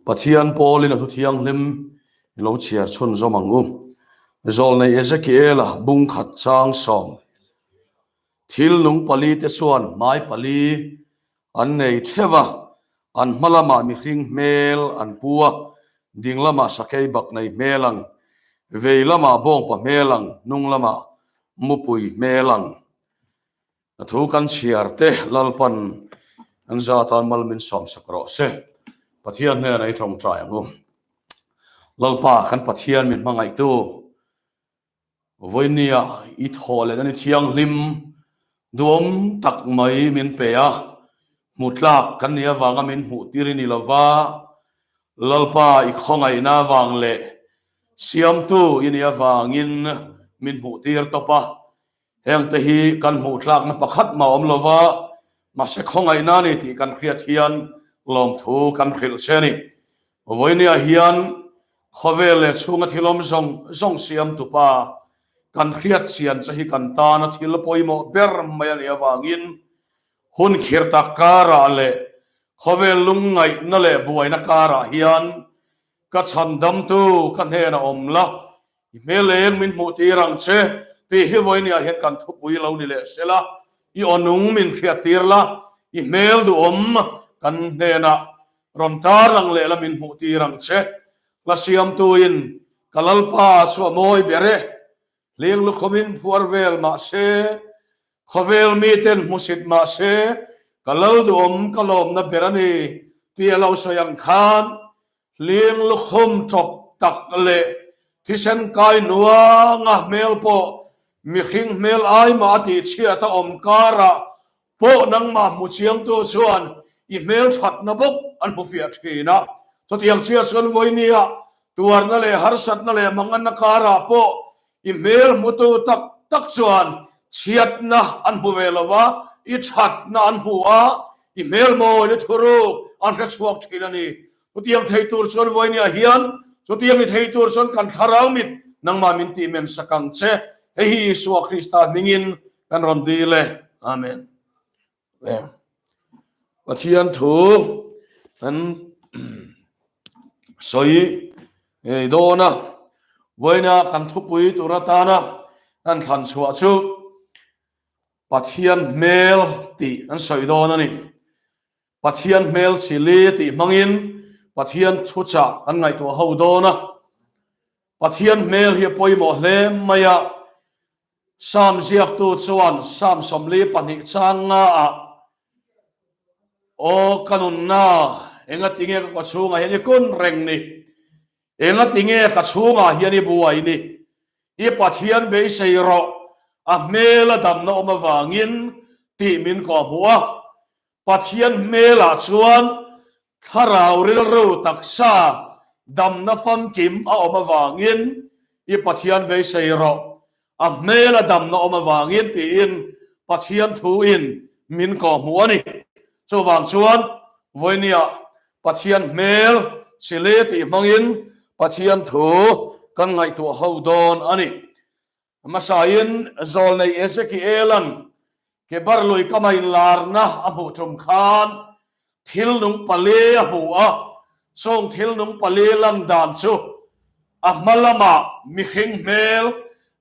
Pathian pawlin a thu thianghlim i lo chhiar chhunzawm ang u. Zawlnei Ezekiela bungkhat chang sawm. Thil nung palite chuan hmai pali an nei theuh a, an hma lamah mihring hmel an pu a, ding lamah sakei bak nei hmel ang, vei lamah bawngpa hmel ang, hnung lamah mupui hmel ang. A thu kan chhiar te Lalpan an za tan mal min sawmsak rawh se. Pathian hnenah i tawngtai ang u. Lalpa kan Pathian min hmangaihtu Vawinia i thawh leh na ni thianghlim duhawm tak mai min pe a, hmu tlak kan nih avanga min hmuh tir i ni lova, Lalpa i khawngaihna avang leh Siamtu i nih avangin min hmuh tir tawp a, Hengte hi kan hmuh tlakna pakhat mah awm lova, mahse khawngaihna a ni tih kan hriat hian lawmthu kan hrilh che a ni. Vawinia hian khawvel leh chhunga thil awm zawng zawng siam tupa kan hriat chian che hi kan tana thil pawimawh ber mai a nih avangin hun khirh tak karah leh khawvel lungngaihna leh buaina karah hian ka chhandamtu ka hnenah awm la, I hmel eng min hmuh tir ang che tih hi vawinia hian kan thupui lo ni leh se la, i aw nung min hriat tir la, i hmel duhawm kan hnenah rawn tar lang leh la min hmuh tir ang che. Hla siamtuin ka Lalpa chu a mawi ber e, hling lukhawmin phuar vel mah se, khawvel miten hmusit mah se, ka Lal duhawm ka lawmna ber a ni tih a lo sawi ang khan Hling lukhum ṭawp tak leh thisen kai nuanga hmel pawh mihring hmel ai mah a tih chhiat a awm karah pawh nangmah hmu chiangtu chuan i hmel ṭhatna bawk an hmu fiah ṭhin a. Chutiang chiah chuan vawinia tuarna leh harsatna leh manganna karah pawh I hmel hmutu tak tak chuan chhiatna an hmu ve lo va, i thatna an hmu a, i hmel mawina thuruk an hre chhuak thin a ni. Chutiang thei tur chuan vawinia hian chutiang ni thei tur chuan kan thlarau mit nangmah min tih men sak ang che. Hei hi Isua Krista hmingin kan rawn dil e. Amen. Pathian thu kan sawi ngei dawn a, vawiina kan thupui tur atana kan thlan chhuah chu Pathian hmel tih kan sawi dawn a ni. Pathian hmel chili tih hmangin Pathian thuchah kan ngaihtuah ho dawn a. Pathian hmel hi a pawimawh hle mai a. Sam ziaktu chuan Sam 42 chang ngaah, Aw ka nunna, engatinge ka kawchhungah hian i kun reng ni? Engatinge ka chhungah hian i buai ni? I Pathian beisei rawh, a hmel a damna awm avangin tih min kawhhmuh a. Pathian hmelah chuan thlarau rilru taksa damna famkim a awm avangin i Pathian beisei rawh, a hmela damna awm avangin tiin Pathian thuin min kawhhmuh a ni. Chuvang chuan vawinia Pathian hmel chile tih hmangin Pathian thu kan ngaihtuah ho dawn a ni. Hmasain zawlnei Ezekiela'n Kebar lui kama inlarna a hmuh tum khan thil nung pali a hmu a, chung thil nung pali lan dan chu a hma lamah mihring hmel,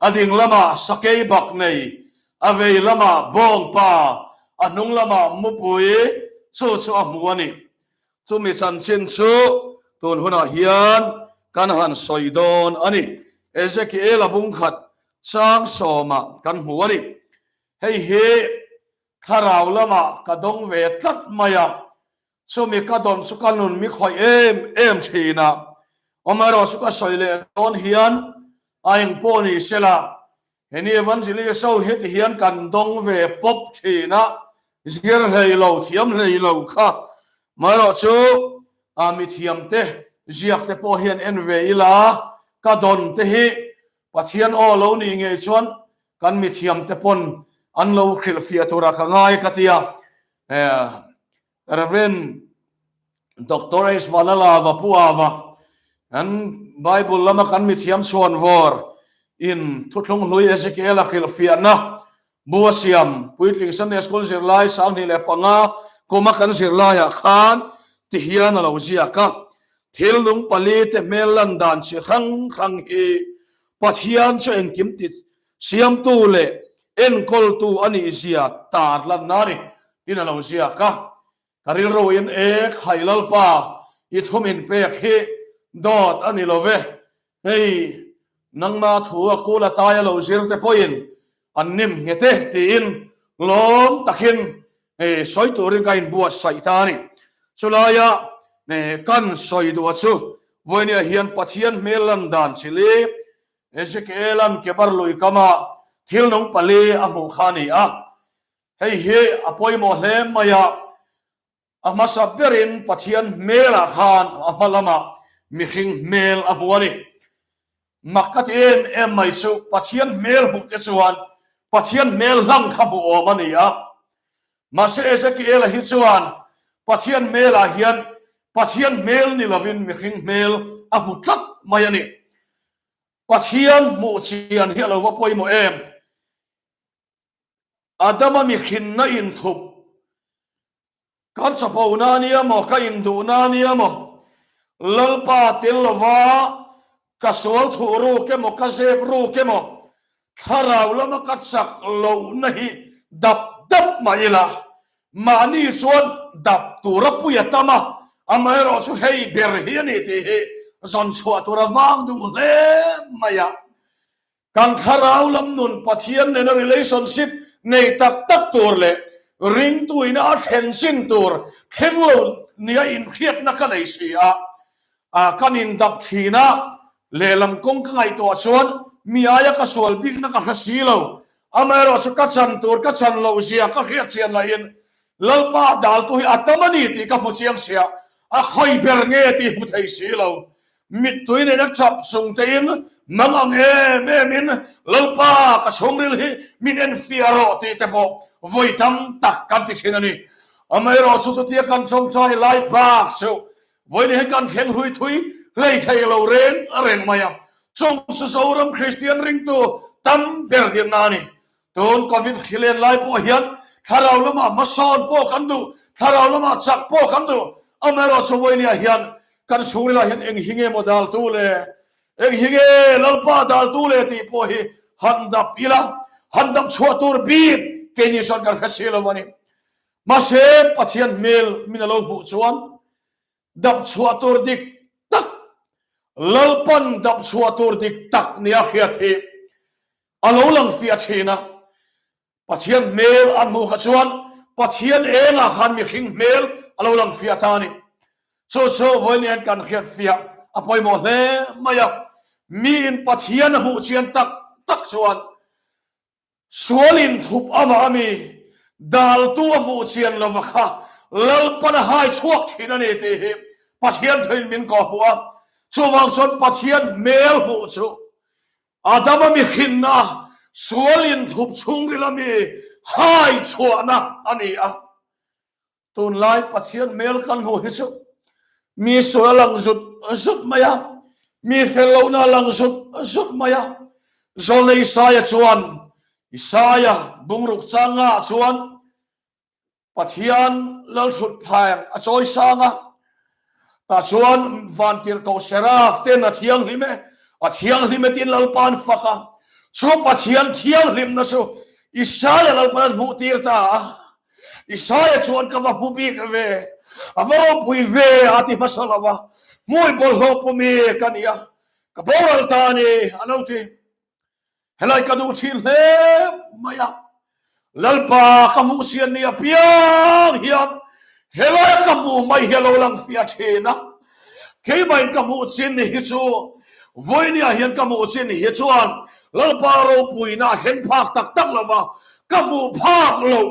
a ding lamah sakei bak nei, a vei lamah bawngpa, a hnung lamah mupui, chu chu a hmu a ni. Chumi chanchin chu tun hunah hian kan han sawi dawn a ni. Ezekiel-a bungkhat chang sawmah kan hmu a ni. Hei hi thlarau lamah ka dawng ve tlat mai a, chumi ka dawn chu ka nun mi khawih em em thin a. Amaherawh chu ka sawi leh dawn hian a engpawh ni sela, Heni Evangelist ho hi ti hian kan dawng ve pawp thin a, zir hlei lo, thiam hlei lo kha. Amaherawh chu mithiam te, ziak te pawh hian en ve ila, ka dawn te hi Pathian aw lo nih ngei chuan kan mithiam te pawn an lo hrilhfiah tura ka ngai ka ti a. Rev. Doctor H. Vanalava Pu Ava, kan Bible lama kan mithiam chhuan vawr in thuthlung hlui Ezekiel-a hrilhfiahna bu a siam puitling Sunday School zirlai 25 kuma kan zirlaiah khan ti hian a lo ziak a. Thil nung palite hmel lan dan chi hrang hrang hi Pathian chu engkim ti siamtu leh enkawltu a nih zia tar lanna a ni tiin a lo ziak a. Ka rilruin e khai Lalpa i thu min pek hi dawt a ni lo ve, hei nangma thu a kul a tai a lo zir te pawhin an nim nghet e tiin lawm takin sawi turin ka inbuatsaih ta a ni. Chulaia kan sawi duh a chu vawinia hian Pathian hmel lan dan chili Ezekiela'n Kebar lui kama thil nung pali a hmuh kha a ni a. Hei hi a pawimawh hle mai a, a hmasa berin Pathian hmelah khan a hma lamah mihring hmel a hmu a ni. Mak ka ti em em mai chu Pathian hmel hmuh te chuan Pathian hmel hlang kha hmuh awm a ni a. Mahse Ezekiel-a hi chuan Pathian hmelah hian Pathian hmel ni lovin mihring hmel a hmu tlat mai a ni. Pathian hmuh chian hi a lo va pawimawh em? Adama mihrinna inthup, Ka chapona a nia maw, ka induhna a nia maw, Lalpa tel lova ka sual thuh ruk emaw, ka zep ruk emaw, thlarau lama ka chak lohna hi dap dap mah ila, mahni chuan dap tura pui a tam a, amaherawh chu hei ber hi a ni tih hi zawn chhuah tur a vang duh hle mai a. Kan thlarau lam nun Pathian nena relationship nei tak tak tur leh ringtuina a thlen chin tur thleng lo nia inhriatna ka nei si a, kan indap thin a, lehlam kawng ka ngaihtuah chuan mi aia ka sual bikna ka hre si lo. Amaherawh chu ka chan tur ka chan loh zia ka hriat chian lahin Lalpa daltu hi a tam a ni tih ka hmu chiang sia, a khawi ber nge tih hmu thei si lo. Mittui nena chap chung tein mang ang em em in Lalpa ka chhungril hi min en fiah rawh tih te pawh vawi tam tak kan ti thin a ni. Amaherawh chu chutia kan chawngchai lai bak chu vawiin hi kan thleng hlui thui hlei thei lo reng reng mai a. Chung chu Zoram Kristian ringtu tam ber dirna a ni. Tun Covid hrilen lai pawh hian thlarau lamah hmasawn pawh kan duh, thlarau lamah chak pawh kan duh. Amaherawh chu vawinia hian kan chhungrilah hian eng hi nge maw daltu le, eng hi nge Lalpa daltu le tih pawh hi han dap ila, han dap chhuah tur bik keini chuan kan hre si lo a ni. Mahse Pathian hmel min a lo hmuh chuan dap chhuah tur dik tak, Lalpan dap chhuah tur dik tak nia hriat hi A lo lang fiah thin a, Pathian hmel an hmuh kha chuan Pathian engah khan mihring hmel a lo lang fiah ta a ni. Chu chu vawiin kan hriat fiah a pawimawh hle mai a, miin Pathian a hmuh chian tak tak chuan sual inthup amah a mi daltu a hmuh chian lova kha Lalpan a hai chhuak thin a ni tih hi Pathian thuin min kawhhmuh a, chuvang chuan Pathian hmel hmuh chu Adama mihrinna sual inthup chhungril ami hai chhuahna a ni a. Tunlai Pathian hmel kan hmuh hi chu mi sual a lang zut zut mai a, mi fel lohna a lang zut zut mai a. Zawlnei Isaia chuan Isaia bungruk changa chuan Pathian lalthut pheng a chawi sang a, tah chuan vantirhkoh Seraf ten a thianghlim e, a thianghlim e tiin Lalpa an fak a. Chu Pathian thianghlimna chu Isaia Lalpan an hmuh tir ta a. Isaia chuan ka va hmu bik ve, a va ropui ve a ti hmasa lo a, hmui bawlhhlawh pumi ka ni a, ka boral ta a ni a lo ti. Helai ka duh thin hle mai a, Lalpa ka hmuh sian ni apiang hian helai ka hmuh mai hi a lo lang fiah thin a, keimahin ka hmuh chin ni hi chu vawinia hian ka hmuh chin hi chuan Lalpa ropuina a thleng phak tak tak lo va, ka hmuh phak loh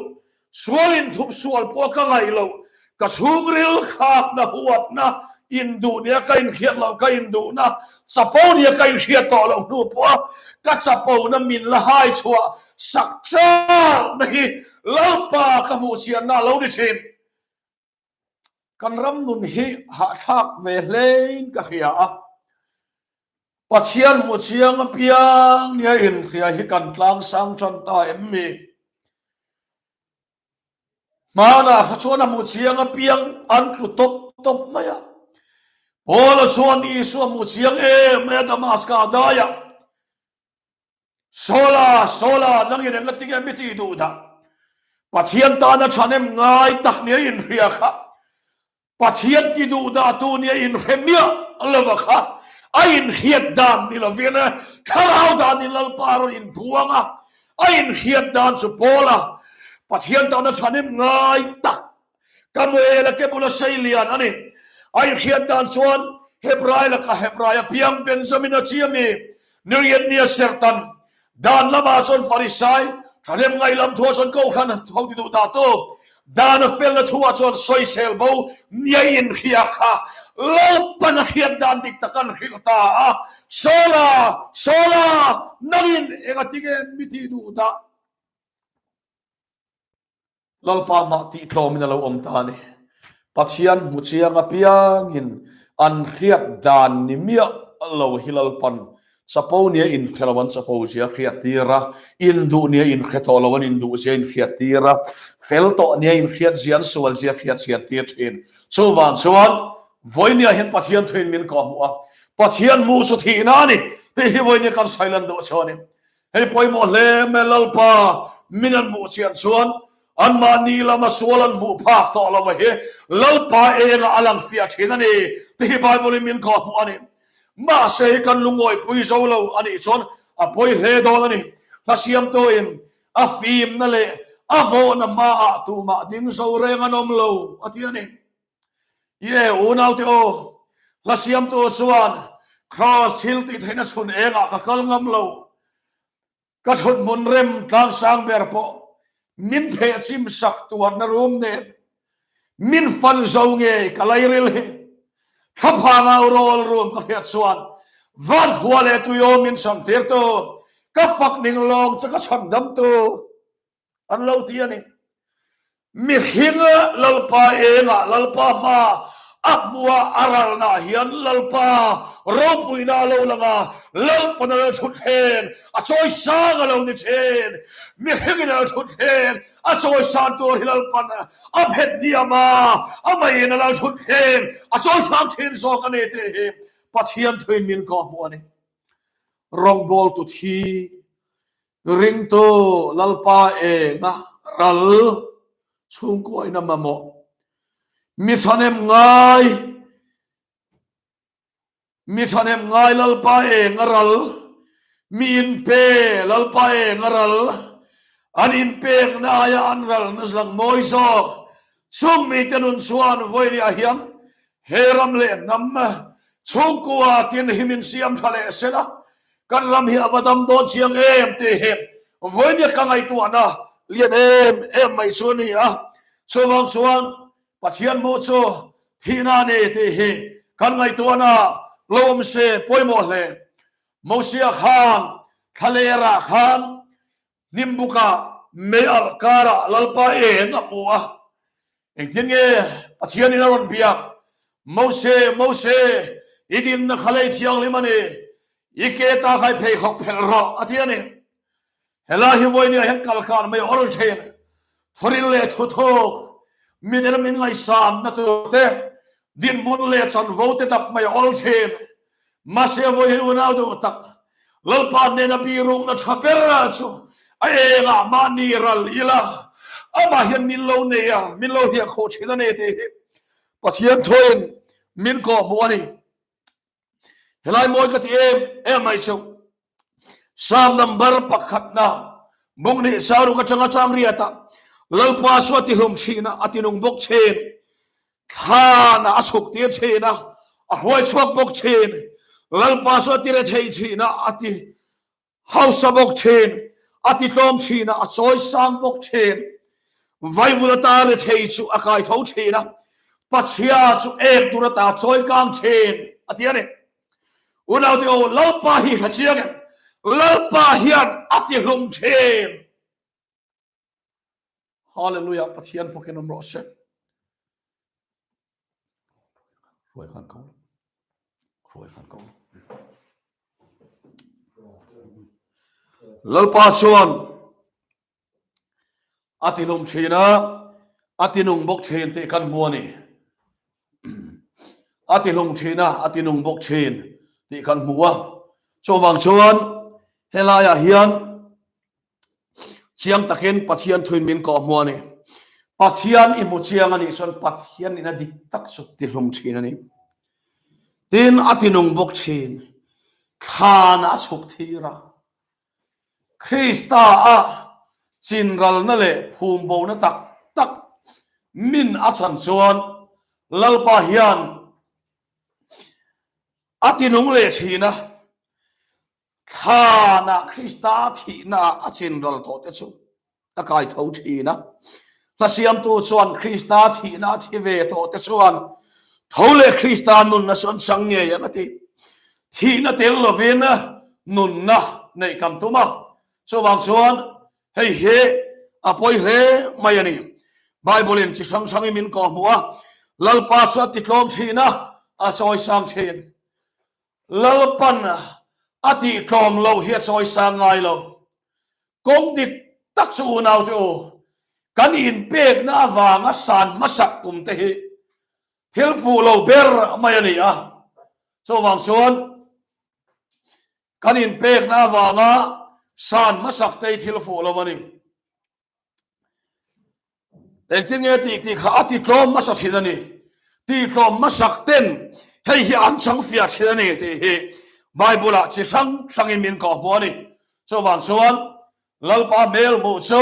Sual inthup sual pawh ka ngaih loh, ka chhungril khakna huatna induh nia ka inhriat loh, ka induhna chapo nia ka inhriat tawh loh hnu pawha ka chapona min la hai chhuah sak chalna hi Lalpa ka hmuh chianna a lo ni thin. Kan ram nun hi hahthlak ve hlein ka hria a, Pathian hmu chiang apiang nia inhria hi kan tlangsang tan ta em mi? Hmanah kha chuan a hmu chiang apiang an tlu tawp tawp mai a. Paula chuan Isua hmu chiang em mai a Damaska daiah, Saula, Saula, nangin enga tinge mi tih duh dah? Pathian tana thahnem ngai tak nia inhria kha, Pathian ti duh dah tu nia inhre miah lova kha, a inhriat dan ni lovin thlarau danin Lalpa rawn inbuang a, a inhriat dan chu Paula, Pathian tana thahnem ngai tak Kamuela ke bula sei lian a ni. A inhriat dan chuan Hebrai laka Hebrai a piang Benjamin a chi a mi, Niriat nia serhtan dan lamah chuan Farisai, thahnem ngaih lam thuah chuan Kohhran ho ti duh ta tu, dan a felna thuah chuan sawisel bo nia inhria kha Lalpan a hriat dan dik tak an hrilh ta a, Saula, Saula, nangin engatinge mi tih duh dah? Lalpa mah tih tlawmin a lo awm ta a ni. Pathian hmu chiang apiangin an hriat dan ni miah lo hi Lalpan chapo nia inhre lo an chapo zia hriat tir a, induh nia inhre tawh lo an induh zia inhriat tir a, fel tawh nia inhriat zia an sual zia hriat chian tir thin. Chuvang chuan vawinia hian Pathian thuin min kawhhmuh a, Pathian hmuh chu thihna a ni tih hi vawinia kan sailan duh chu a ni. Hei pawimawh hle mai Lalpa, min an hmuh chian chuan anmahni lama sual an hmuh phak tawh lo hi Lalpa engah a lang fiah thin a ni tih hi Bible in min kawhhmuh a ni. Mahse hi kan lungawipui zo lo a nih chuan a pawi hle dawn a ni. Hla siamtuin a fimna leh a vawhna hmaah tumah ding zo reng an awm lo a ti a ni. Ye unaute aw, hla siamtu chuan Kraws thil tih theihna chhun engah ka kal ngam lo. Ka chhun hmun rem tlang sang ber pawh min pheh chim sak tuarna rum nen min fan zo ngei ka lairil hi. Thlaphang au rawl rum ka hriat chuan van khua leh tui aw min sam tirtu ka fak ning lawng che ka chhandamtu. An lo ti a ni. Mihring Lalpa engah Lalpa hma a hmua a ralna hian Lalpa ropuina a lo lang a, Lalpan a lo thut thleng, a chawi sang a lo ni thin. Mihringin a lo thut thleng, a chawi san tur hi Lalpan a phet hniam a, amah in a lo thut thleng, a chawi sang thin zawk a ni tih hi Pathian thuin min kawhhmuh a ni. Rawngbawltu thi Ringtu Lalpa enga ral chhungkuaina mamawh mi thahnem ngai mi thahnem ngai Lalpa enga ral mi inpe Lalpa enga ral an inpekna aia an ralna lang mawi zawk chung mite nun chuan vawinia hian he ram leh hnam chhungkua tin hi min siam tha leh sela Kan ram hi a va dam dawn chiang em tih hi vawinia ka ngaihtuahna lian em em mai chu a ni a. Chuvang chuan Pathian hmuh chu thihna a ni tih hi kan ngaihtuahna lo awm se pawimawh hle. Mosia khan thlalerah khan Hnimbukah mei alh karah Lalpa eng a hmu a. Engtin nge Pathianin a rawn biak? Mose, Mose, i dinna kha lei thianghlim a ni. I ke ta kha i pheikhawk phelh rawh, a ti a ni. Helai hi vawinia hian kalkan mai awl thin, thuril leh thuthuk, miten min ngaihsanna tur te, dinhmun leh chanvo te dap mai awl thin. Mahse vawiin unau duh tak Lalpa hnena birukna tha ber chu a engah mahni ral ila, amah hian min lo nei a, min lo hliah khawh thin a ni tih hi Pathian thuin min kawhhmuh a ni. Helai mawi ka ti em em mai chu Psalm number pakhatna bung hnih saruk atanga chang riatah Lalpa chu a tihlum thin a, a tinung bawk thin. Thlan a chhuk tir thin a, a hruai chhuak bawk thin. Lalpa chu a ti rethei thin a, a ti hausa bawk thin. A ti tlawm thin a, a chawi sang bawk thin. Vaivul ata rethei chu a kai tho thin a, Pachhia chu ek dur ata chawi kang thin, a ti a ni. Unaute aw, Lalpa hi hla chiang em? Lalpa hian a ti hlum thin. Hallelujah Pathian fakin awm rawh se. Hruai khan ko. Hruai khan ko. Lalpa chuan a tilum thin a, a tinung bawk thin tih kan hmu a ni. A tihlung thin a, a tinung bawk thin tih kan hmu a. Chuvang chuan helaiah hian chiang takin Pathian thuin min kawh hmu a ni. Pathian i hmu chiang a nih chuan Pathian ina dik tak chu tihlum thin a ni. Tin, a tinung bawk thin. Thlan a chhuk thir a. Krista a chinralna leh phumbona tak tak min a chhan chuan Lalpa hian a tinung leh thin a, thlanah Krista thihnaah a chinral tawh te chu a kai tho thin a. Hla siamtu chuan Krista thihna a thi ve tawh te chuan tho leh Krista nunna chu an chang ngei ang a ti. Thihna tel lovin nunna neih kan tum a, chuvang chuan hei hi a pawi hle mai a ni. Bible-in chi hrang hrangin min kawhhmuh a, Lalpa chu a titlawm thin a, a chawisang thin. Lalpan a tihtlawm loh hi a chawisang ngai lo. Kawng dik tak chu unaute u, kan inpekna avanga san hmasak tum te hi thil fuh lo ber mai a ni a. Chuvang chuan kan inpekna avanga san hmasak te hi thil fuh lo a ni. Engtin nge tih tih kha a ti tlawm hmasa thin a ni. Ti tlawm hmasak ten hei hi an chang fiah thin a ni tih hi Bible-ah chi hrang hrangin min kawhhmuh a ni. Chuvang chuan Lalpa hmel hmuh chu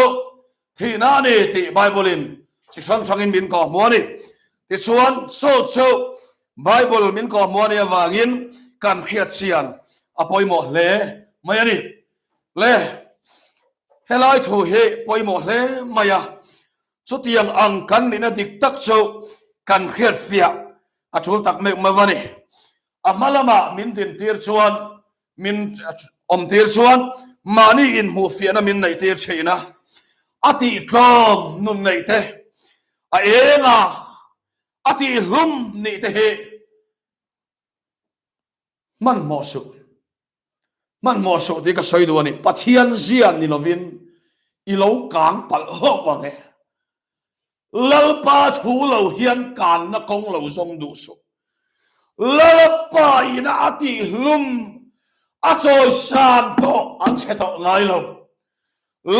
thihna a ni tih Bible-in chi hrang hrangin min kawhhmuh a ni. Tichuan chu chu Bible min kawhhmuh a nih avangin kan hriat chian a pawimawh hle mai a ni. Le, helai thu hi pawimawh hle mai a, chutiang ang kan nihna dik tak chu kan hriat fiah a tul tak meuh meuh a ni. A hma lamah min dintir chuan, min awmtir chuan mahni inhmuh fiahna min neihtir thin a, a tihtlawm nun neih te, a enga a tihhlum nih te hi hmanhmawh suh. Hmanhmawh suh tih ka sawi duh a ni. Pathian zia ni lovin i lo kang palh hlauh ang e. Lalpa thu lo hian kanna kawng lo zawng duh suh. Lalpa ina a tihhlum a chawisan tawh an chhe tawh ngai lo.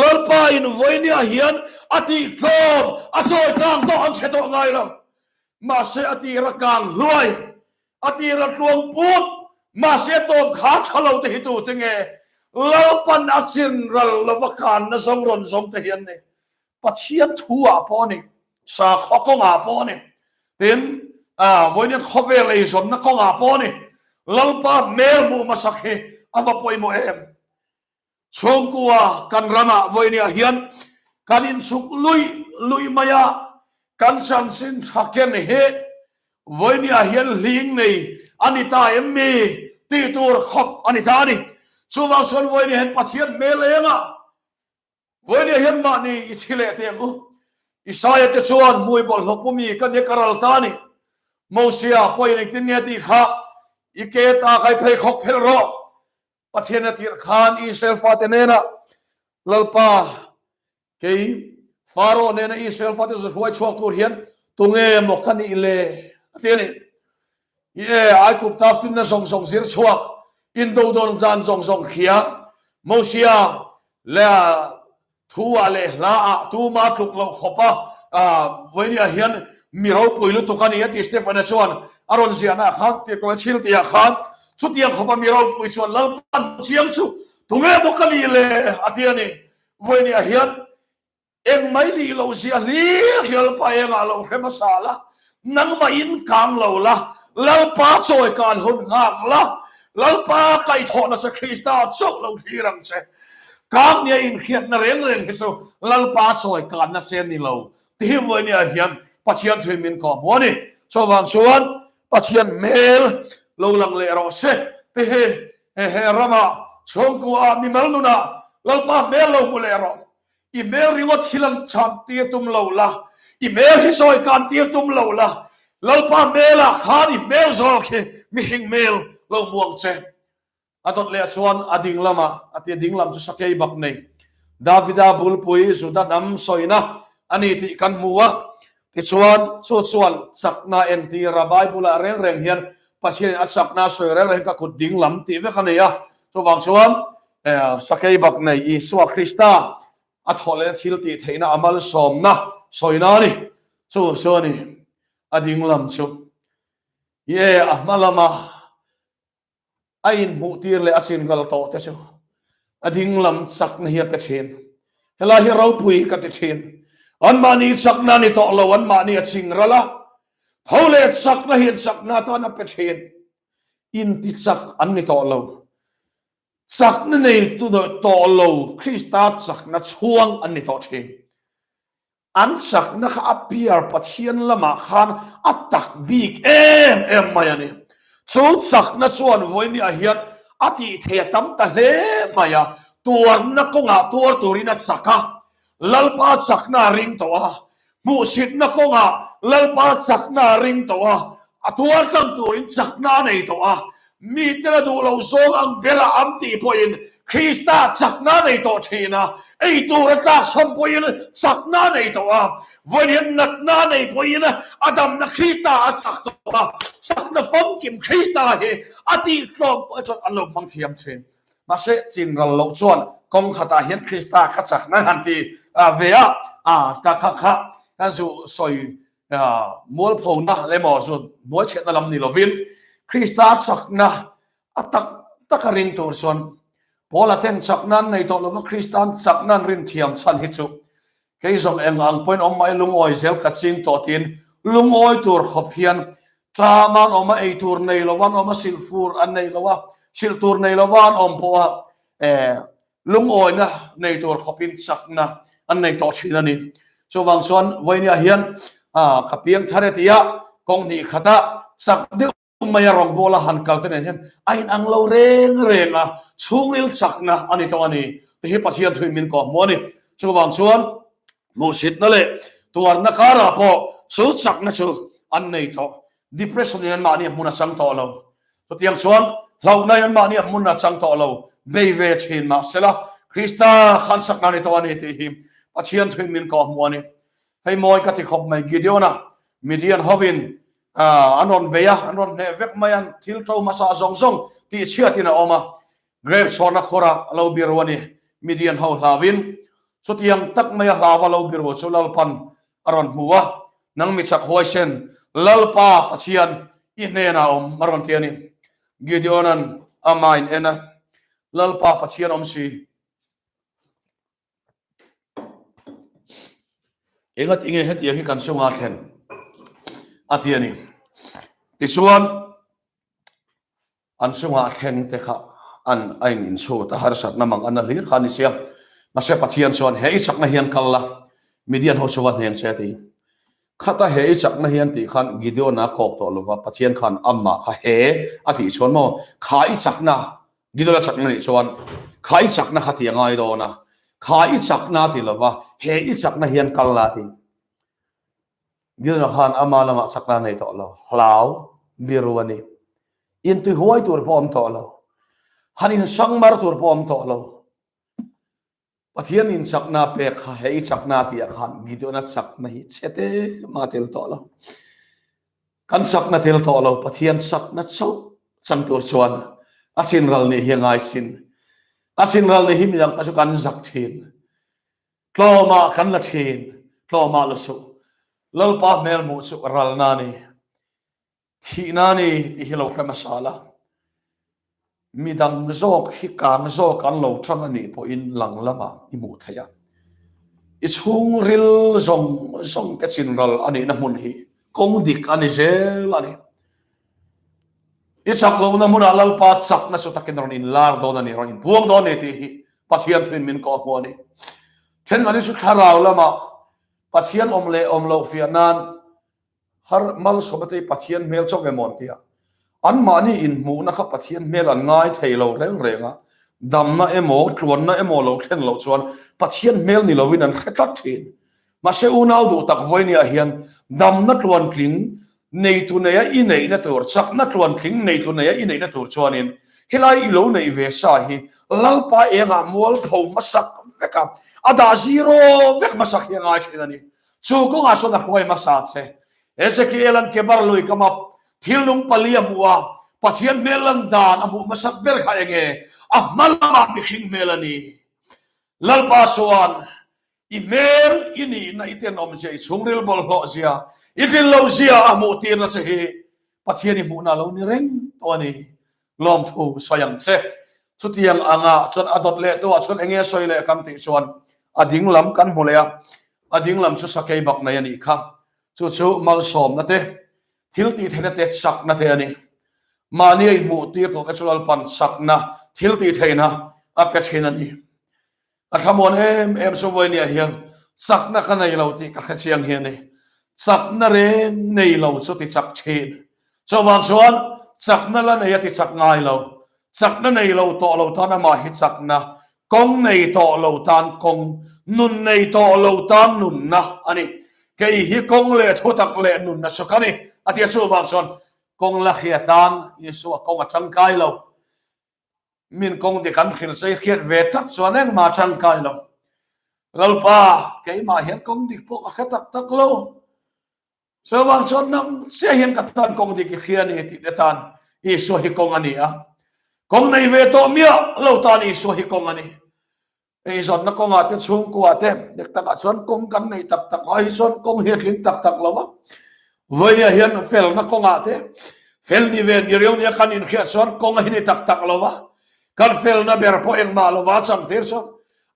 Lalpa in vawinia hian a tihtlawm a chawi kang tawh an chhe tawh ngai lo. Mahse a tira kang hluai A tir a tluang put, mahse tawp kha tha lo te hi tu te nge? Lalpan a chin ral lova kanna zawng rawn zawng te hi an ni. Pathian thu ah pawh a ni, sakhaw kawng ah pawh a ni, tin vawiin khawvel eizawnna kawng ah pawh a ni. Lalpa hmel hmuh hmasak hi a va pawimawh em? Chhungkua kan ramah vawinia hian kan insuk luih luih mai a, kan chanchin tha ken hi vawinia hian hling nei a ni ta em mi tih tur khawp a ni ta a ni. Chuvang chuan vawinia hian Pathian hmel engah vawinia hian mahni i thi leh teh ang u. Isaia te chuan hmui bawlhhlawh pumi ka nia ka ral ta a ni. Mosia pawhin engtin nge tih kha i ke ta kai pheikhawk phelh rawh. Pathian a tirh khan Israel fate hnenah, Lalpa, kei Pharaoh nena Israel fate zu hruai chhuak tur hian tunge maw ka nih le? a ti a ni. I e, Aigupta finna zawng zawng zir chhuak, indo dawn zan zawng zawng hria, Mosia leh Thu ah leh hla ah tuma tluk loh khawp a, vawinia hian mi ropui lutuk a ni a ti Stefana chuan a rawn ziahna ah khan tirhkoh a thil tih ah khan chutiang khawpa mi ropui chuan Lalpan chiang chu tunge bawk a ni le a ti a ni. Vawinia hian eng mai nih loh zia hlir hi Lalpa engah lo hre hmasa la, Nangmah in kang lo la, Lalpa chawi kan hun nghak la, Lalpa kaihthawh nasa Krista chauh lo thlir ang che. Kang nia inhriatna reng reng hi chu Lalpa chawi kanna che ni lo. Ti vawinia hian Pathian thuin min kawh hmu a ni. Chuvang chuan Pathian hmel lo lang leh rawh se. Ti hi he ramah chhungkua ah mimal nunah Lalpa hmel lo hmu leh rawh. I hmel ringawt thil an chhan tir tum lo la, i hmel hi sawi kan tir tum lo la, Lalpa hmelah khan i hmel zawk hi mihring hmel lo hmu ang che. A dawt leh chuan a ding lamah a ti a, ding lam chu sakei bak nei Davida bulpui Juda hnam sawina a ni tih kan hmu a. Tichuan, chu chuan chakna entir a, Bible-ah reng reng hian Pathianin a chakna a sawi reng reng ka kut ding lam tih vek a nei a. Chuvang chuan, sakei bak nei Isua Krista a thawh lehna thil tih theihna a malsawmna sawina a ni. Chu chu a ni, a ding lam chu. Ye, a hma lama a inhmuh tir leh a chin ral tawh te chu a ding lam chakna hi a pe thin. Helai hi ropui ka ti thin. Anmahni chakna a ni tawh lo, anmahni a ching ral a, tho leh chakna hian chakna atan a pe thin. Inti chak an ni tawh lo. Chakna nei tu tawh lo Krista chakna chhuang an ni tawh thin. An chakna kha a piar Pathian lamah khan a tak bik em em mai a ni. Chu chakna chuan vawinia hian a tih thei a tam ta hle mai a, tuarna kawngah tuar turin a chak a, Lalpa chakna a ring tawh a, hmuhsitna kawngah Lalpa chakna a ring tawh a, a tuar tlang turin chakna a nei tawh a, Mite la duh lo zawng ang bera am tih pawhin Krista chakna nei tawh thin a, ei tur a tlak chhan pawhin chakna nei tawh a, vawiin hian natna nei pawhin a damna Krista a chak tawh a, chakna famkim Krista hi a tih tlawm pawh chuan an lo hmang thiam thin. Mahse, chin ral loh chuan kawng khatah hian Krista ka chakna han ti ve a, ka kha kha ka zu sawi Mualphona leh maw chu hnuaichhiatna lam ni lovin Krista chakna a tak taka ring tur chuan Paula ten chakna an nei tawh lova Krista an chakna an rin thiam chhan hi chu kei zawng eng ang pawhin awm mai lungawi zel ka ching tawh tiin lungawi tur khawp hian tlam an awm a, ei tur nei lova an awm a, silh fur an nei lo a, silh tur nei lova an awm pawh a Lungawina nei tur khawpin chakna an nei tawh thin a ni. Chuvang chuan vawinia hian ka piang thar e tia kawng hnih khata chak deuh maia rawngbawla han kal te nen hian a inang lo reng reng a, chhungril chakna a ni tawh a ni. Ti hi Pathian thuin min kawhhmuh a ni. Chuvang chuan hmuhsitna leh tuarna karah pawh chu chakna chu an nei tawh. Depression in anmahni a hmun a chang tawh lo. Chutiang chuan hlauhna in anmahni a hmun a chang tawh lo, bei ve thin mah sela, Krista khan sakna ni tawh a ni tih hi Pathian thuin min kawhhmuh a ni. Hei mawi ka ti khawp mai, Gideon-a Midian hovin an rawn bei a, an rawn hneh vek mai a, thil to hmasa zawng zawng tihchhiatin a awm a, Grape chhawrna khawrah a lo biru a ni, Midian ho hlauin. Chutiang tak maia hlauva lo biru chu Lalpan a rawn hmu a, Nang mi chak huaisen, Lalpa Pathian i hnenah awm a rawn ti a ni. Gideona'n amah in en a, Lalpa Pathian awm si. Engati nge hetiang hi kan chunga thlen? a ti a ni. Tichuan, An chungah thleng te kha an a in inchhut a, harsatna mang an la hlir kha a ni sia. Mahse Pathian chuan he i chakna hian kal la, Midian ho chu va hnen che a ti. Khata he i chakna hian tih khan Gideon a kawk tawh lova, Pathian khan amah kha he a tih chuan maw, kha i chakna, Gideon a chakna nih chuan kha i chakna kha ti a ngai dawn a, kha i chakna a ti lova, he i chakna hian kal la a ti. Gideon khan ama lamah chakna a nei tawh lo, hlau biru a ni. Intui huai tur pawh awm tawh lo, han insang mar tur pawh awm tawh lo. Pathian in chakna pek kha he i chakna tih ah khan Gideon a chakna hi chhe te mah tel tawh lo. Kan chakna tel tawh lo, Pathian chakna chauh chang tur chuan a chinral nih hi a ngai sin. A chinral nih hi midang te chu kan zak thin. Tlawmah kan la thin, tlawmah la suh. Lalpa hmel hmuh chu ralna a ni, thihna a ni tih hi lo hre hmasa la. Midang zawk hi kang zawk an lo tang a nih pawhin lang lamah i hmuh theih a. I chhungril zawng zawng te chinral a nihna hmun hi kawng dik a ni zel a ni. I chak lohna hmunah Lalpa chakna chu takin rawn inlar dawn a ni, rawn inpuang dawn a ni tih hi Pathian thuin min kawhhmuh a ni. Thenkhat hi chu thlarau lamah Pathian awm leh awm loh fiah nan har malsawmna te hi Pathian hmel chauh emaw an ti a. Anmahni inhmuhna kha Pathian hmel an ngai thei lo reng reng a, damna emaw tluanna emaw lo thlen loh chuan Pathian hmel ni lovin an hre tlat thin. Mahse unau duh tak vawinia hian damna tluantling neitu neia i neihna tur, chakna tluantling neitu neia i neihna tur chuanin helai i lo neih ve sa hi Lalpa engah mualpho hmasak vek a, a dah zero vek hmasak hi a ngai thin a ni. Chu kawngah chuan a hruai hmasa che. Ezekiel-a'n Kebar lui kama thil nung pali a hmuh a, Pathian hmel lan dan a hmuh hmasak ber kha enge? A hma lamah mihring hmel a ni. Lalpa chuan, I hmel, i nihna, i tenawmzia, i chhungril bawlhhlawhzia, i tlinlohzia a hmuh tirna che hi Pathian i hmuhna a lo ni reng tawh a ni. Lawmthu sawi ang che. Chutiang angah chuan a dawt leh tawhah chuan enge sawi leh kan tih chuan a ding lam kan hmu leh a, a ding lam chu sakei bak nei a nih kha. Chu chu malsawmna te, thil tih theihna te, chakna te a ni. Mahni a inhmuh tir tawh te chu Lalpan chakna, thil tih theihna a pe thin a ni. A thlamuan em em chu vawinia hian chakna ka nei lo tih ka hre chiang hi a ni. Chakna reng nei lo chu ti chak thin. Chuvang chuan chakna la nei a ti chak ngai lo. Chakna nei lo tawh lo tan amah hi chakna, kawng nei tawh lo tan kawng, nun nei tawh lo tan nunna a ni. Kei hi kawng leh thutak leh nunna chu ka ni a ti a. Chuvang chuan kawng la hria tan Isua kawng a tangkai lo. Min kawng dik an hrilh chei hriat ve tak chuan engmah tangkai lo. Lalpa, keimah hian kawng dik pawh ka hre tak tak lo. Chuvang chuan nang chiah hian ka tan kawng dik i hria a ni tih te tan Isua hi kawng a ni a. Kawng nei ve tawh miah lo tan Isua hi kawng a ni. Eizawnna kawngah te chhungkuah te dik takah chuan kawng kan nei tak tak lai hi chuan kawng hi a tling tak tak lo va. Vawinia hian felna kawngah te fel ni ve ni riau nia kan inhriat chuan kawng a hi ni tak tak lo va. Kan felna ber pawh engmah lova chang tir chuan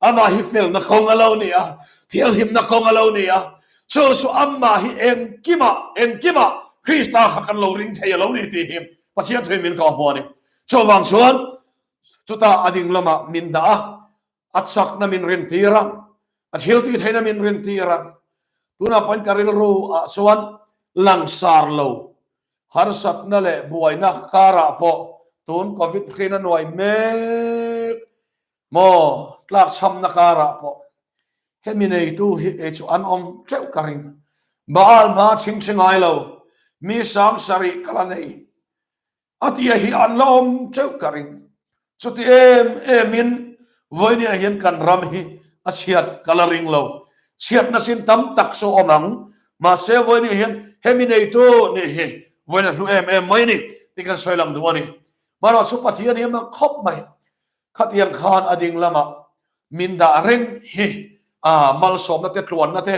amah hi felna kawng a lo ni a, thianghlimna kawng a lo ni a. Chu chu amah hi engkimah engkimah Krista kha kan lo ring thei a lo ni tih hi Pathian thuin min kawhhmuh a ni. Chuvang chuan Chutah a ding lamah min dah a, a chakna min rintir a, a thil tih theihna min rintir a. Tunah pawhin ka rilru ah chuan langsar lo, harsatna leh buaina karah pawh tun Covid hrin a nuai mek maw tlakchhamna karah pawh hemi neitu hi kei chu an awm teuh ka ring. Baal hma chhingchhi ngai lo, mi sang sarih ka la nei. A tia hi an la awm teuh ka ring. Chuti em emin vawinia hian kan ram hi a chhiat ka la ring lo. Chhiatna sin tam tak chu awm ang. Mahse vawinia hian hemi neitu nih hi vawiin a hlu em em mai ni tih kan sawi lang duh a ni. Marawh chu Pathian hi a mak khawp mai. Khatiang khan a ding lamah min dah reng hi a malsawmna te tluanna te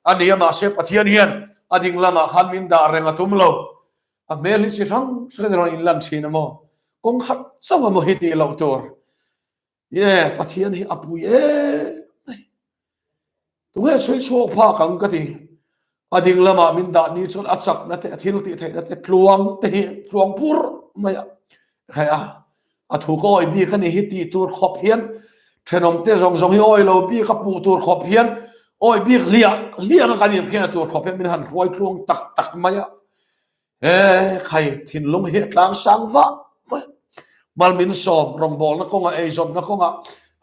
a ni a mahse Pathian hian a ding lamah khan min dah reng a tum lo. A hmel hi chi hrang hrang in rawn inlan thin a maw? Kawng khat chauh emaw hi tih loh tur. Ye, Pathian hi a pui em mai. Tunge sawi chhuak phak ang ka ti. A ding lamah min dah ni chuan a chakna te, a thil tih theihna te, tluang te hi tluang pur mai a. Hei a, a thu ka awih bik a ni hi tih tur khawp hian thenawm te zawng zawng hi awih lo bik a puh tur khawp hian awih bik hliah hliah anga kan inhriat tur khawp hian min han hruai tluang tak tak mai a. He khai thinlung hi a tlang sang vah mai. Mal min sawm rawngbawlna kawngah eizawnna kawngah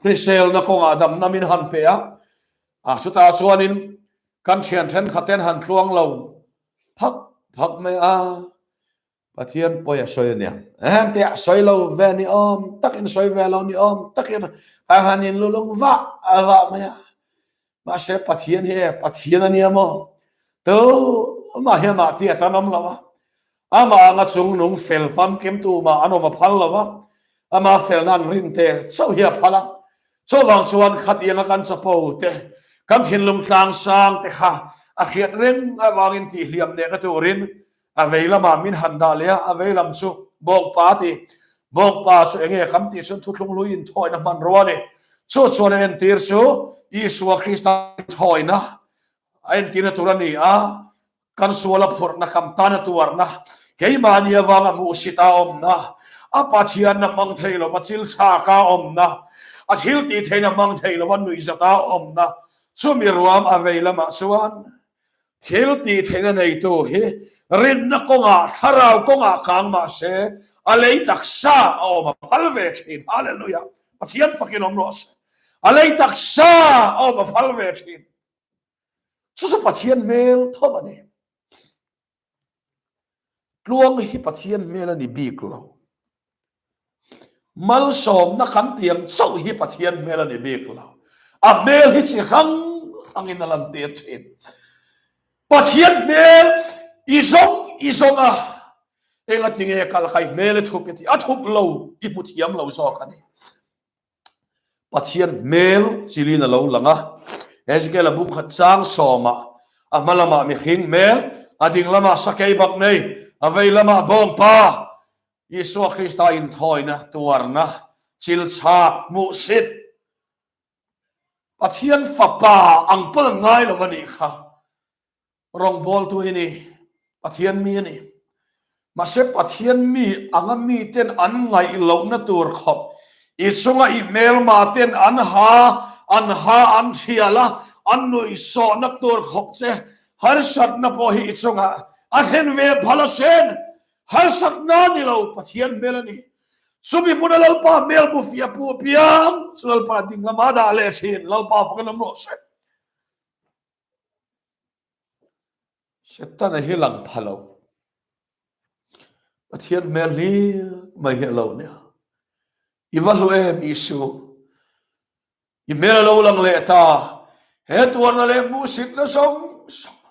hriselna kawngah damna min han pe a. A chutah chuanin kan thian thenkhat ten han tluang lo phak phak mai a. Pathian pawi a sawi a nia. Ehem te a sawi lo ve ni awm takin sawi ve lo ni awm takin a han in lulung vah vah mai a. Mahse Pathian hi e Pathian a nia maw? Tu mah hi amah ti atan awm lo a. Amah anga chungnung fel famkim tu mah an awm a phal lo va. Ama felna an rin te chauh hi a phal a. Chuvang chuan khatianga kan chapo te, kan thinlung tlangsang te kha a hriat reng avangin tihhliam nehna turin A vei lamah min han dah leh a, a vei lam chu Bawngpa a ti. Bawngpa chu enge kan tih chuan thuthlung hlui inthawina hmanrua a ni. Chu chuan a entir chu Isua Krista inthawina a entirna tur a ni a, kan sual a phurhna, kan tan a tuarna, keimahni avanga hmuhsit a awmna, a Pathianna hmang thei lova chilchhaka a awmna, a thil tih theihna hmang thei lova nuihzata a awmna, chumi ruam a vei lamah chuan Thil tih theihna neitu hi rinna kawngah, thlarau kawngah kang mah se, a lei taksa a awm a phal ve thin. Hallelujah! Pathian fakin awm rawh se. A lei taksa a awm a phal ve thin. Chu chu Pathian hmel tho a ni. Tluang hi Pathian hmel a ni bik lo. Malsawmna kan tiang chauh hi Pathian hmel a ni bik lo. A hmel hi chi hrang hrangin a lantir thin. Pathian hmel i zawng i zawng a, engati nge kal kai hmel i thup i ti, a thup lo i hmu thiam lo zawk a ni. Pathian hmel chilin a lo lang a, Ezekiel a bung khat chang sawmah a hma lamah mihring hmel, a ding lamah sakei bak nei, a vei lamah bawngpa, Isua Krista inthawina tuarna chilchhak hmuhsit Pathian fapa ang pawn an ngai lo a nih kha. Rawngbawltu hi ni, Pathian mi a ni. Mahse Pathian mi anga miten an ngaih lohna tur khawp i chunga i hmelma ten an ha, an ha an thial a, an nuihsawhna tur khawp che harsatna pawh hi i chungah a thlen ve phal asin. Harsatna ni lo, Pathian hmel a ni. Chumi hmuna Lalpa hmel hmu fiah pu apiang chu Lalpa ding lama dah leh thin, Lalpa fak in awm rawh se. Setana hi lang pha lo. Pathian hmel hlir mai hi a lo nia. I va hlu em Isu. I hmel a lo lang leh ta. He tuarna leh hmuhsitna zawng zawng.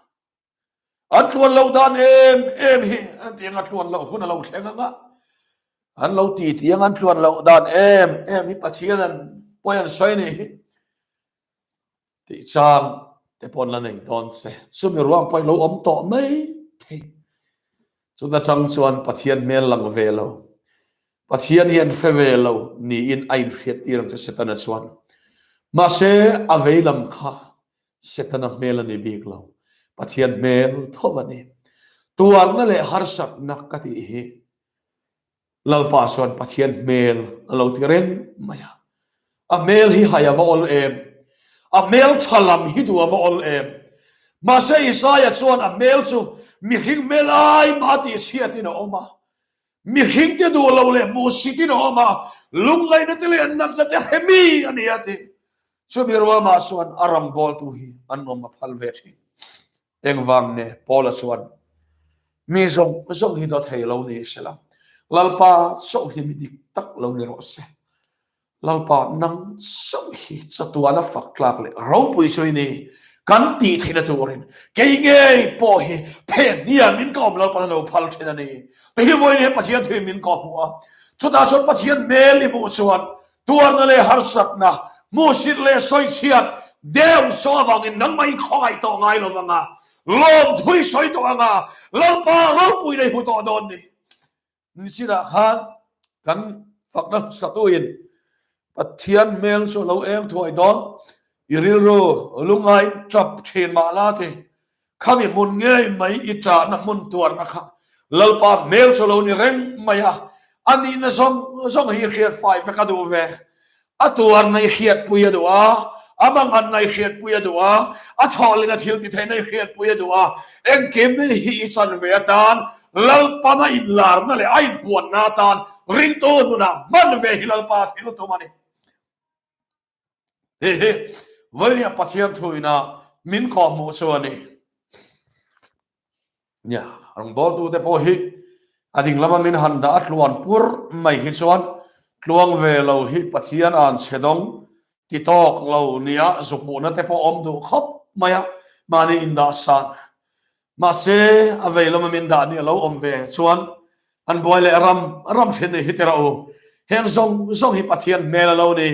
An tluan loh dan em em hi an ti anga tluan loh hun a lo thleng anga an lo ti ti anga an tluan loh dan em em hi Pathian an pawi an sawi ni hi tih chang te pawn la nei dawn che chumi ruang pawh lo awm tawh mai thei chuna tang chuan Pathian hmel lang ve lo Pathian hian hre ve lo niin a inhriat tir ang che Setana chuan mahse a vei lam kha Setana hmel a ni bik lo, Pathian hmel tho a ni. Tuarna leh harsatna ka tih hi Lalpa chuan Pathian hmel a lo ti reng mai a. A hmel hi hai a va awl em? A hmel tha lam hi duh a va awl em? Mahse Isaia chuan a hmel chu mihring hmel ai mah a tihchhiatin a awm a. Mihringte duh lo leh hmuhsitin a awm a, lungngaihna te leh natna te hre mi a ni a ti. Chumi ruamah chuan a rawngbawltu hi an awm a phal ve thin. Engvang nge Paula chuan mi zawng zawng hi dawt thei lo ni sela, Lalpa chauh hi mi dik tak lo ni rawh se. Lalpa nang chauh hi chatuana fak tlak leh ropui chu i ni. Kan tih theihna turin kei ngei pawh hi phen hian min ka awm Lalpan a lo phal thin a ni. Ti hi vawiin hian Pathian thu in min kawh hmuh a, chutah chuan Pathian hmel i hmuh chuan tuarna leh harsatna, hmuhsit leh sawichhiat deuh saw avangin nangmah in khawngaih tawh ngai lo vang a, lawmthu i sawi tawh ang a, Lalpa ropui na i hmu tawh dawn ni. Nichinah khan kan fakna satuin Pathian hmel chu a lo eng thuai dawn, i rilru lungain tap thin mah la ti, khami hmun ngei mai i ṭahna hmun tuarna kha Lalpa hmel chu a lo ni reng mai a, a nihna zawng zawng hi i hriat fai vek a duh ve. A tuarna i hriatpui a duh a, a manganna i hriatpui a duh a, a thawhlina thil ti theihna i hriatpui a duh a, engkim hi i chan ve atan Lalpana inlarna leh a inpuanna atan ringtu nunah hman ve hi Lalpa thil tum a ni. Hei hi vawinia Pathian thuina min kawhhmuh chu a ni. Nia, rawngbawltute pawh hi a ding lama min han dah a tluan pur mai hi chuan tluang ve lo hi Pathian an chhe dawng ti tawk lo nia zu hmuhna te pawh awm duh khawp mai a, mahni indah san. Mahse, a vei lama min dah ni a lo awm ve chuan an buai leh ram ram thin ni hi tira u. Heng zawng zawng hi Pathian hmel a lo ni.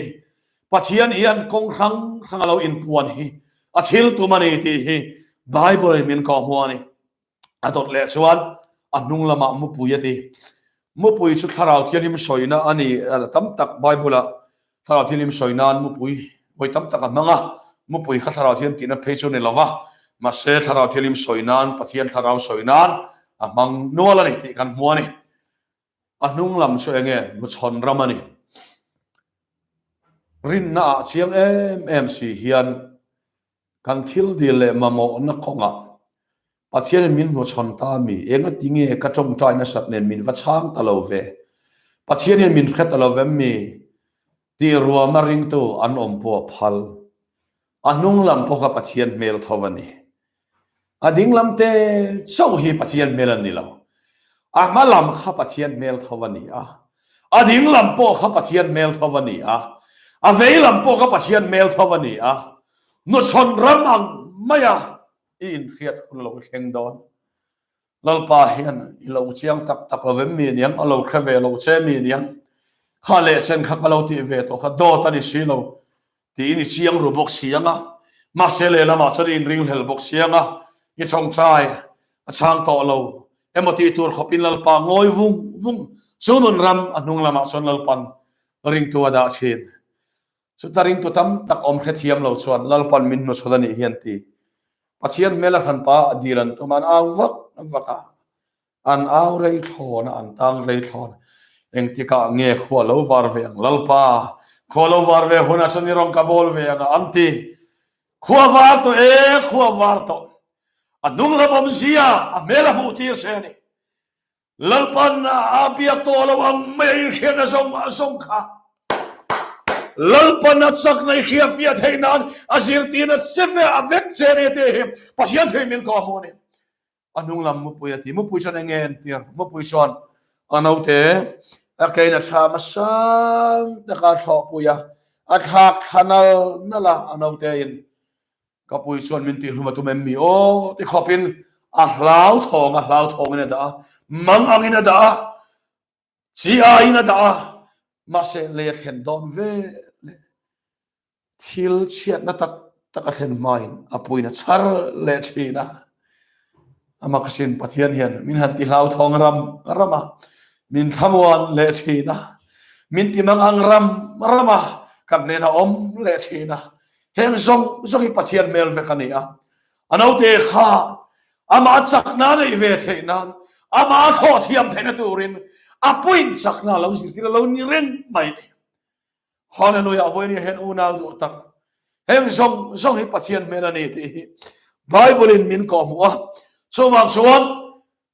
Pathian hian kawng hrang hrang a lo inpuan hi a thil tum a ni tih hi Bible in min kawhhmuh a ni. A dawt leh chuan a hnung lamah mupui a ti. Mupui chu Thlarau Thianghlim sawina a ni tam tak Bible ah Thlarau Thianghlim sawi nan mupui vawi tam tak a hmang a, mupui kha Thlarau Thianghlim tihna phei chu a ni lo va, mahse Thlarau Thianghlim sawi nan Pathian Thlarau sawi nan a hmang nual a ni tih kan hmu a ni. A hnung lam chu eng nge? Hmuchhawn ram a ni. Rinna ah chiang em em si hian kan thil dil leh mamawhna kawngah Pathianin min hmuchhawn ta mi? Engati nge ka tawngtai nasat nen min va chhang ta lo ve? Pathianin min hre ta lo vem mi? Tih ruama ringtu an awm pawh a phal. A hnung lam pawh kha Pathian hmel tho a ni. A ding lam te chauh hi Pathian hmel an ni lo. A hma lam kha Pathian hmel tho a ni a. A ding lam pawh kha Pathian hmel tho a ni a. A vei lam pawh kha Pathian hmel tho a ni a. Nuchhawn ram ang maia. I inhriat hun lo thleng dawn. Lalpa hian i lo chiang tak tak lo vem mi aniang, a lo hre ve lo che mi aniang. Kha leh chen kha ka lo tih ve tawh kha dawt a ni si lo tiin i chiang ru bawk si ang a. Mahse lehlamah chuan i inringhlel bawk si ang a, i chawngchai a chhang tawh lo emaw tih tur khawpin Lalpa ngawi vung vung chu nun ram a hnung lamah chuan Lalpan ringtu a dah thin. Chuta ringtu tam tak awm hrethiam lo chuan Lalpan min hnuchhawn a nih hian ti. Pathian hmel a hranpa a dil an tum a, an au vak vak a, an au rei thlawn a, an tang rei thlawn. Engtikah nge khua lo var ve ang Lalpa? Khua lo var ve hunah chuan i rawn ka bawl ve ang a, an ti. Khua var tawh e, khua var tawh. A hnung lam awmzia a hmel a hmuh tir se a ni. Lalpan a biak tawh lo ang mai a inhriatna zawng a zawng kha. Lalpan a chakna i hria fiah theih nan a zirtirna che ve a vek che ni tih hi Pathian thei min kawh hmuh a ni. A hnung lam mupui a ti. Mupui chuan eng nge en tir? Mupui chuan a naute a kein a tha hmasang taka thlawhpui a, a thlak thla nal nal a, a naute in Ka pui chuan min tihhlum a tum em mi aw ti khawpin a hlauthawng a, hlauthawngin a dah a, mang angin a dah a, chi aiin a dah a, mahse lei a thlen dawn ve leh thil chhiatna tak tak a thlen hmain a puiin a chhar leh thin a. Amah ka sin Pathian hian min han ti hlauthawng ram ram a, min thlamuan leh thin a, min ti mang ang ram ram a, kan hnenah awm leh thin a. Heng zawng zawng hi Pathian hmel vek a ni a. A naute kha amah chakna neih ve theih nan, amah thawh thiam theihna turin a puin chakna lo zirtir a lo ni reng mai a ni. Hallelujah, vawinia hian unau duh tak. Heng zawng zawng hi Pathian hmel a ni tih hi Bible in min kawhhmuh a. Chuvang chuan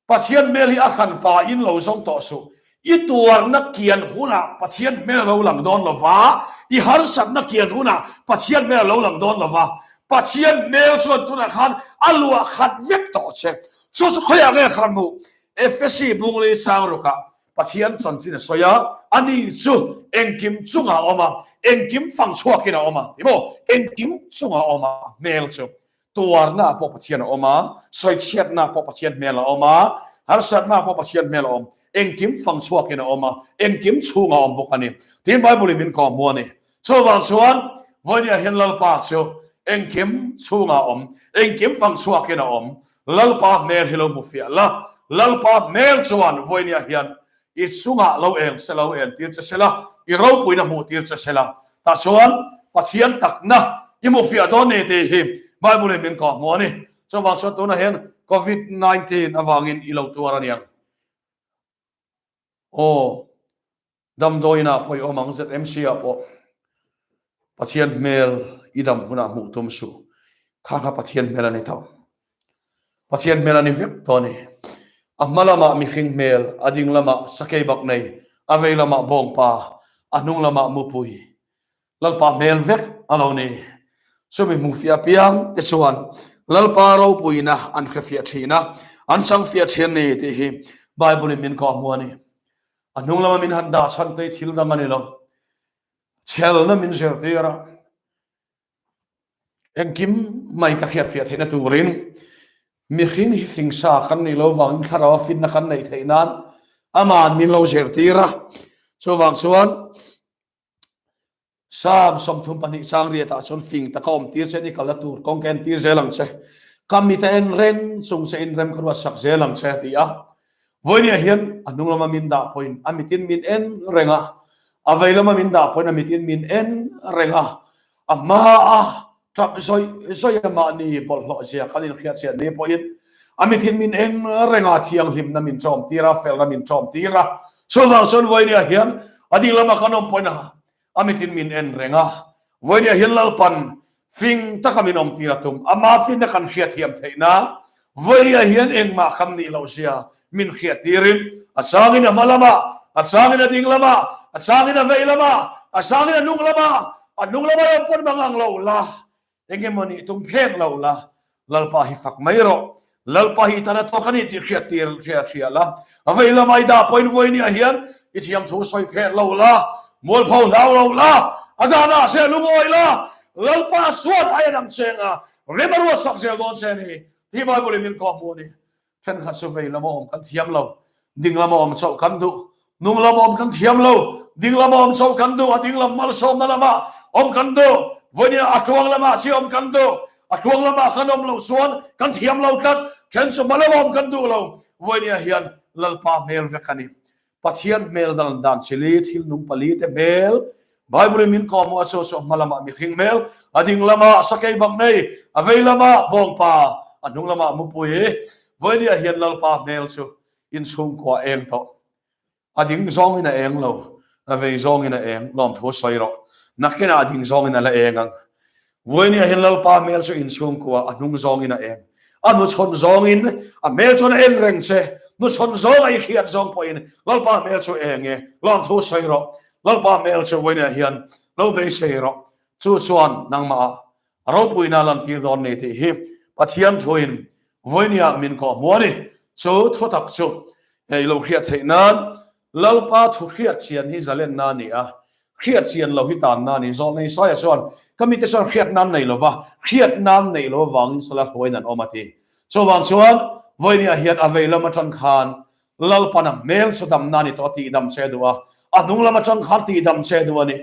Pathian hmel hi a hran pa in lo zawng tawh suh. I tuarna kian hunah Pathian hmel a lo lang dawn lo va, i harsatna kian hunah Pathian hmel a lo lang dawn lo va. Pathian hmel chuan tunah khan a luah khat vek tawh che. Chu chu khawiah nge khan hmuh? Efesi Bungli Sangrukah Pathian chanchin a sawi a, ani chu engkim chungah a awm a, engkim fang chhuakin a awm a, ti maw? Engkim chungah a awm a, a hmel chu. Tuarnaah pawh Pathian a awm a, sawichhiatnaah pawh Pathian hmel a awm a, harsatnaah pawh Pathian hmel a awm. Engkim fang chhuakin a awm a, engkim chhungah a awm bawk a ni. Tiin Bible-in min kawhhmuh a ni. Chuvang chuan vawinia hian Lalpa chu engkim chhungah a awm, engkim fang chhuakin a awm. Lalpa hmel hi lo hmu fiah la, Lalpa hmel chuan vawinia hian i chungah lo eng se lo en tir che se la, i ropuina hmuh tir che se la. Tah chuan Pathian takna i hmu fiah dawn ni tih hi Bible-in min kawhhmuh a ni. Chuvang chuan tunah hian Covid 19 avangin i lo tuar aniang. Aw. Damdawiinah pawh i awm ang, ZMC-ah pawh Pathian hmel i dam hunah hmuh tum suh. Kha kha Pathian hmel a ni tawh. Pathian hmel a ni vek tawh a ni. A hma lamah mihring hmel, a ding lamah sakei bak nei, a vei lamah bawngpa, a hnung lamah mupui. Lalpa hmel vek a lo ni. Chumi hmu fiah piang te chuan Lalpa ropuina an hre fiah thin a, an chang fiah thin ni tih hi Bible-in min kawhhmuh a ni. A hnung lama min han dah chhan te hi thil dang a ni lo. Chhelna min zirtir a, engkim mai ka hriat fiah theihna turin mihring hi fingsa kan nih lo vangin thlarau a finna kan neih theih nan aman min lo zirtir a. Chuvang chuan Psalm 32 chang riatah chuan fing taka awm tir che ni kalna tur kawng ka en tir zel ang che. Ka mita en reng chung che in rem ka ruat sak zel ang che a ti a. Vawinia hian a hnung lama min dah pawhin a mitin min en reng a, a vei lama min dah pawhin a mitin min en reng a, a hmaa Tap zawih zawih a mahni bawlhhlawh zia kan inhriat chian ni pawhin a mithin min eng reng a, thianghlimna min ṭawm tir a, felna min ṭawm tir a. Chuvang chuan vawinia hian a ding lama kan awm pawhin a mithin min en reng a, vawinia hian Lalpan fing taka min awm tir a tum. Ama finna kan hriatthiam theih nan vawinia hian engmah kan nih loh zia min hriat tirin a changin a hma lamah, a changin a ding lamah, a changin a vei lamah, a changin a hnung lamah, a hnung lamah erawh pawn mang ang lo la, engemaw nih tum phek lo la, Lalpa hi fak mai rawh, Lalpa hi tan a thawk a ni tih hriat tir hria hria la, a vei lama i dah pawhin vawinia hian i thiam thu sawi phek lo la, mualpho hlau lo la, a danah se lungawi la, Lalpa suat ai a nang cheng a, rem a ruat sak zel dawn che ni. Hi Bible in min kawhhmuh a ni. Thenkhat chu vei lama awm kan thiam lo, ding lama awm chauh kan duh. Hnung lama awm kan thiam lo, ding lama awm chauh kan duh. A ding lam malsawmna lama awm kan duh. Vawinia a tluang lamah chi awm kan duh. A tluang lamah kan awm loh chuan kan thiam lo tlat. Then chu hma lama awm kan duh lo. Vawinia hian Lalpa hmel vek a ni. Pathian hmel dan dan chili thil nung pali te hmel Bible in min kawhhmuh a chu chu hma lamah mihring hmel, a ding lamah sakei bak nei, a vei lamah bawngpa, a hnung lamah mupui. Vawinia hian Lalpa hmel chu inchhungkua eng tawh. A ding zawngin a eng lo, a vei zawngin a eng, lawmthu sawi rawh. Nakinah a ding zawngin a la eng ang. Vawinia hian Lalpa hmel chu inchhungkua a hnung zawngin a eng. A hnuchhawn zawngin a hmel chuan a en reng che. Hnuchhawn zawnga i hriat zawng pawhin Lalpa hmel chu eng e, lawmthu sawi rawh. Lalpa hmel chu vawinia hian lo beisei rawh. Chu chuan nangmah a ropuina lantir dawn ni tih hi Pathian thuin vawinia min kawhhmuh a ni. Chu thutak chu i lo hriat theih nan Lalpa thu hriat chian hi zalenna a ni a, hriat chian lo hi tanna a ni. Zawlnei Isaia chuan, Ka mite chuan hriat nan nei lo va, hriat nan neih lo avangin sala hruaiin an awm a ti. Chuvang chuan, vawinia hian a vei lam atang khan Lalpan a hmel chu damna a ni tawh a tihdam che duh a, a hnung lam atang khan tihdam che duh a ni.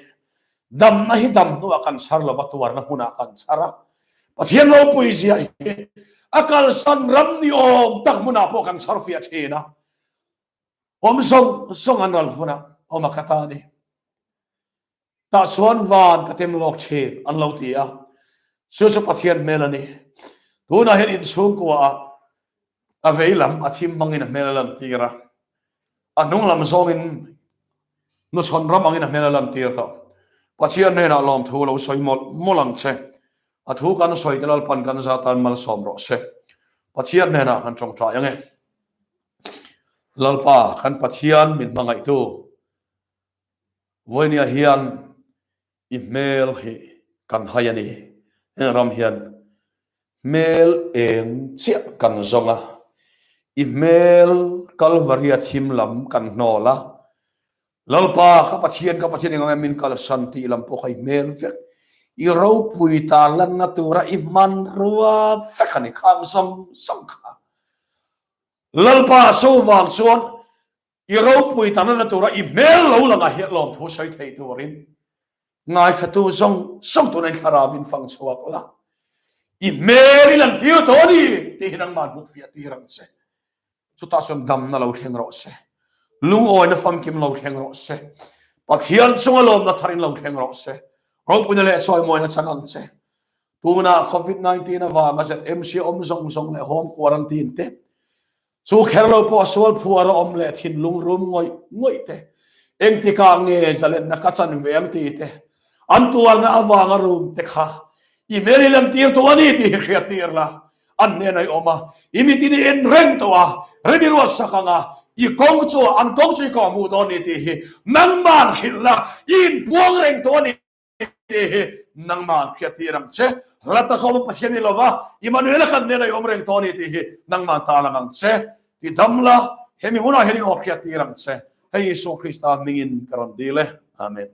Damna hi dam hnuah kan chhar lo va, tuarna hmunah kan chhar a. Pathian ropui zia hi a kalsan ram ni awm tak hmunah pawh kan chhar fiah thin a. Awm zawng zawng an ral hunah awm a ka ta ni. Tah chuan van ka tem lawk thin an lo ti a. Chu chu Pathian hmel a ni. Tunah hian inchhungkua ah a vei lam a thim hmangin a hmel a lan tir a. A hnung lam zawngin hnuchhawn ram angin a hmel a lan tir tawh. Pathian hnenah lawmthu lo sawi mawlh mawlh ang che. A thu kan sawi te Lalpan kan za tan malsawm rawh se. Pathian hnenah kan tawngtai ang e. Lalpa kan Pathian min hmangaihtu vawinia hian i hmel hi kan hai a ni. Heng ram hian hmel eng chiah kan zawng a, i hmel Kalvaria thim lam kan hnawl a, Lalpa, ka Pathian, ka Pathian eng ang em min kalsan tih lam pawh kha i hmel vek. I ropui ta lanna tura i hmanrua vek a ni khang zawng zawng kha. Lalpa so vang chuan i ropui ta lanna tura i hmel lo langah hian lawmthu sawi thei turin ngaithlatu zawng zawng tuna in thlarauin fang chhuak la. I hmel i lantir tawh a ni tih hi nangmah hmuh fiah tir ang che. Chutah chuan damna lo thleng rawh se. Lungawina famkim lo thleng rawh se. Pathian chunga lawmna tharin lo thleng rawh se. Ropuina leh chawimawina chang ang che. Tuna COVID-19 avanga ZMC awm zawng zawng leh home quarantine te, chu kher lo pawh sual phuar a awm leh thinlung rum ngawih ngawih te, engtikah nge zalenna ka chan ve ang tih te, an tuarna avanga rum te kha i hmel i lemtir tawh a ni tih hi hriattir la. An hnenah i awm a, i mitin i en reng tawh a, rem i ruat sak ang a, i kawng chu an kawng chu i kawhhmuh dawn ni tih hi nangman hrilh la, i inpuang reng tawh a ni tih hi nangman hriattir ang che. Hla taka awm Pathian ni lova, Immanuela kan hnenah i awm reng tawh a ni tih hi nangman ta lang ang che. Ti dam la, hemi hunah hian i aw hriattir ang che. Hei Isua Krista hmingin ka rawn dil e. Amen.